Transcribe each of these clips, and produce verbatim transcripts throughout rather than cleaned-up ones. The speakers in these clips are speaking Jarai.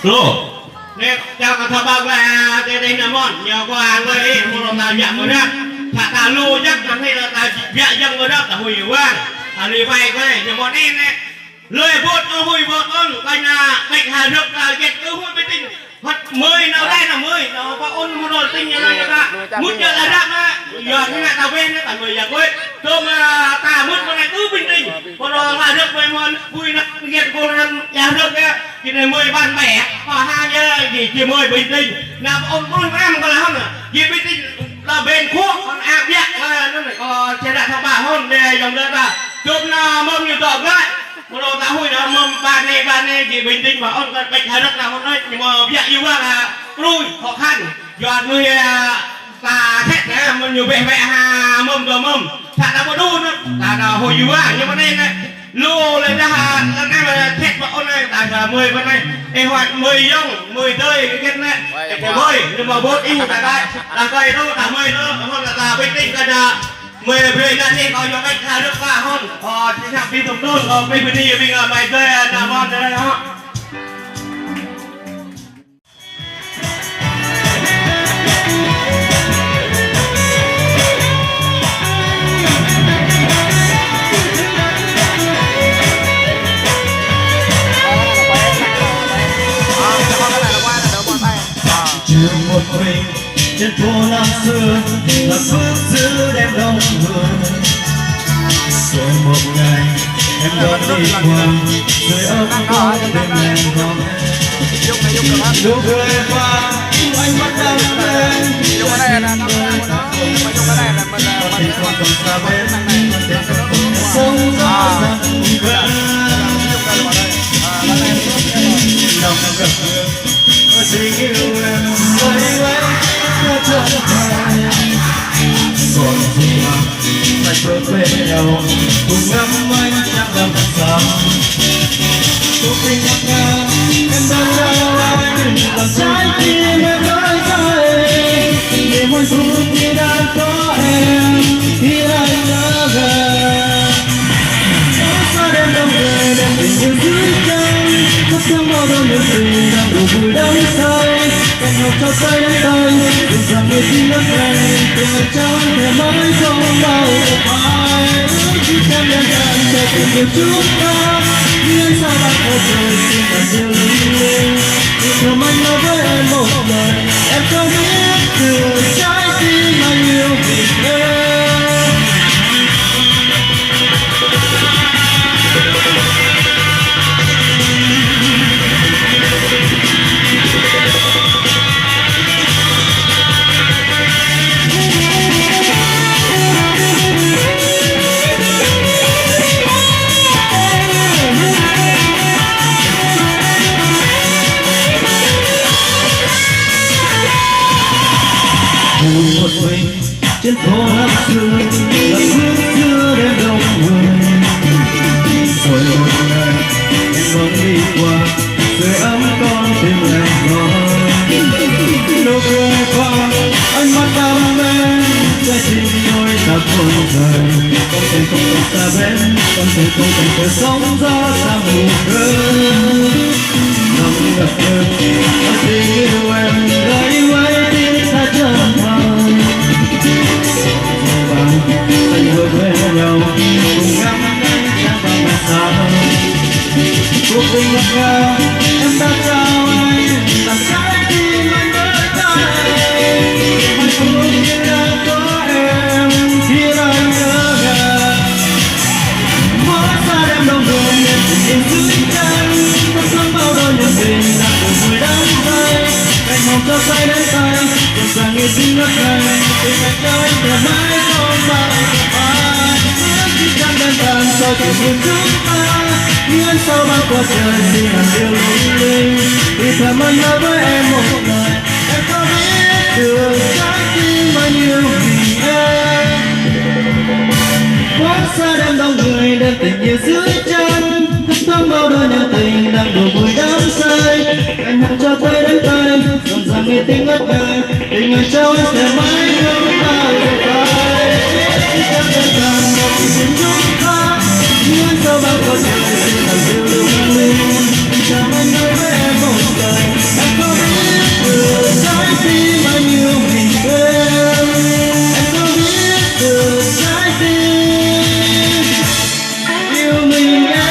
Lu. Nĕ, čang kơ thâo ƀă wai, a, tơ dêh nă mơ̆n, ñu kơ a lơi, mơ̆ lŏ ta biă mơ̆ ră. Thâo ta lu jăk, anai lĕ ta biă jăk mơ̆ ră, ta huĭ wang. Ta lui wai kơ, ñu mơ̆n anai nĕ. Lơi bôt, ơ huĭ bôt ôn, kơ ñu, kơ ha rơ̆k ta jet, ơ huĭ ƀing tĭng. Hơ̆t mơi nao đe nao mơi, nao pơ ôn mơ̆ lŏ tĭng ñu nao ñu ta. Mŭt jăk la ră nă, yua kơ nă ta wai nă, ta mơi yua kơ. Tơm, a, ta mŭt mơ̆ nă, ơ ƀing tĭng. Mơ̆ lŏ ha rơ̆k wai mơ̆n, huĭ nă, jet kơ nă, ha rơ̆k nă. Kơ nai mơi ƀăn bĕ, kơ hăng yơh, gih či mơi ƀing tĭng. Nă ôn ƀuh mơ̆n kơ la hŏn, gih ƀing tĭng la ƀen khuă, kơ ăp biă, kơ anŭn, kơ čơđa thâo ƀă hŏn, đe yŏng đe ta. Čŭp nă mơ̆ng ñu dŏ glaĭ. Mơ̆ lŏ ta huĭ nă mơ̆ng ƀă nĕ, ƀă nĕ, gih ƀing tĭng ƀă ôn kơ ƀĕč ha rơ̆k nă hŏn nĕ, ñu mơ̆ biă yua kơ, a, krui, khó khăn. Yua anŭn yơh, ta thĕt nă, mơ̆n ñu bĕ bĕ ha, mơ̆ng dŏ mơ̆ng. Thâo ta ƀu đu nă, ta đa huĭ yua, ñu ƀă nĕ nă. Lu lĕ dah, kơ anai mă thĕt ƀă ôn anai, ta sa mơi ƀă anai. Ê hoăt mơi yŏng, mơi dơi, kơ kĕt nă. Ê kơ mơi, ñu mă bôt ih ta đa, ta kơi lu, ta mơi lu, ta hŏn ta ƀĕč tĭng kơ đa. Mơi brơi nă nĕ, kơ yua kơ ha rơ̆k ƀă hŏn. Ơ, či săp ƀing tŭm tŭn, ơ, ƀing ƀing ni, ƀing, ơ, mơi dơi, ơ, nă mơ̆n dơi, ơ. Trường một mình trên phố năm xưa, là phút xưa đêm đông người. Rồi một ngày em đón đi qua, dưới ấm êm đêm đen đỏ. Nụ cười qua, ánh mắt đắm đuối, trái tim tôi thắm buồn. Có thể không còn xa bên, có thể không còn xa. Sóng gió dần dần. Lòng ngập ngừng, có tình yêu em vẫy vẫy, ta chẳng phải. Còn gì mà phải trốn bên nhau, cùng ngắm ánh trăng đắm say. Cuộc tình ngọt ngào em đã trao anh, làm trái tim em đắm say. Niềm hạnh phúc khi đã có em, khi anh đã về. Sao đêm đông về, đêm tình yêu dưới trăng, khắp sương mơ đôi luyến tình đang đùa vui đắm say. Cành hồng trao tay đến tay, dù rằng người xin ngất ngây, tình người trao anh ngày mai không bao giờ phai. Ước chỉ em đêm trăng cho tình yêu chúng ta, nhưng sao bạn có trời xin bạn yêu lung linh. Chỉ thơm anh nói với em một lời, em có biết từ trái tim anh yêu mình em. Một mình trên phố năm xưa, là phút xưa đêm đông người. Rồi một ngày em bóng đi qua, sưởi ấm con tim em thôi. Nụ cười qua, ánh mắt đắm đuối, trái tim tôi đã buông rơi. Không thể không còn xa bên, không thể không còn cuộc sống gió xa mù khơi. Lòng ngập ngừng, có tình yêu em gửi với tim ta trọn vẹn. Và anh ngồi bên nhau, cùng ngắm trăng và màn sao. Cuộc tình ngọt ngào em đã trao anh, làm trái tim anh đắm say. Hạnh phúc khi đã có em, khi anh ngỡ ngàng. Mơ xa đêm đông người, đêm tình yêu dưới trăng. Khắp sương mơ đôi luyến tình đang đùa vui đắm say. Cành hồng trao tay đến tay, dịu dàng như tiếng ngất ngây. Tình anh trao anh ngày mai không bao giờ phai. Ước chỉ trăng đêm trăng soi chiều buồn chúng ta. Miễn sao băng qua trời xin hàn yêu lung linh. Thì thầm anh nói với em một lời. Em có biết được trái tim anh yêu vì em. Mơ xa đêm đông người, đêm tình yêu dưới trăng. Khắp sương mơ đôi luyến tình đang đùa vui đắm say. Cành hồng trao tay đến tay, dịu dàng như tiếng ngất ngây. Tình anh trao anh sẽ mãi không bao giờ phai. Chỉ trăng đêm trăng, một tình chúng ta. Miễn sao băng qua trời xin hàn yêu lung linh. Thầm anh nói với em một lời. Tim anh yêu mình thêm, em có biết được trái tim yêu mình em.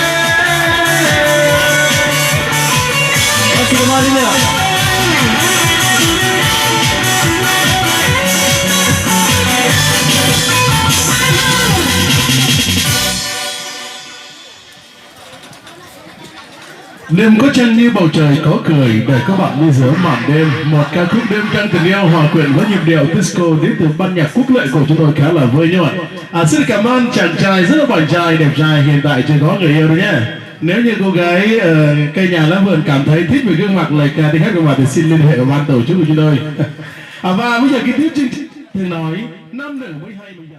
Bác sĩ Mai đi nào. Đêm có trăng như bầu trời có cười, để có bạn đi giữa màn đêm, một ca khúc đêm trăng tình yêu hòa quyện với nhịp điệu disco đến từ ban nhạc quốc lệ của chúng tôi khá là vui nhộn. À, xin cảm ơn chàng trai rất là bạn trai, đẹp trai, hiện tại chưa có người yêu đâu nhé. Nếu như cô gái, ờ, cây nhà lá vườn cảm thấy thích về gương mặt lời ca tiếng hát của bạn thì xin liên hệ với ban tổ chức của chúng tôi. À, và bây giờ cái tiếp chương trình thường nói, nam nữ mới hay mình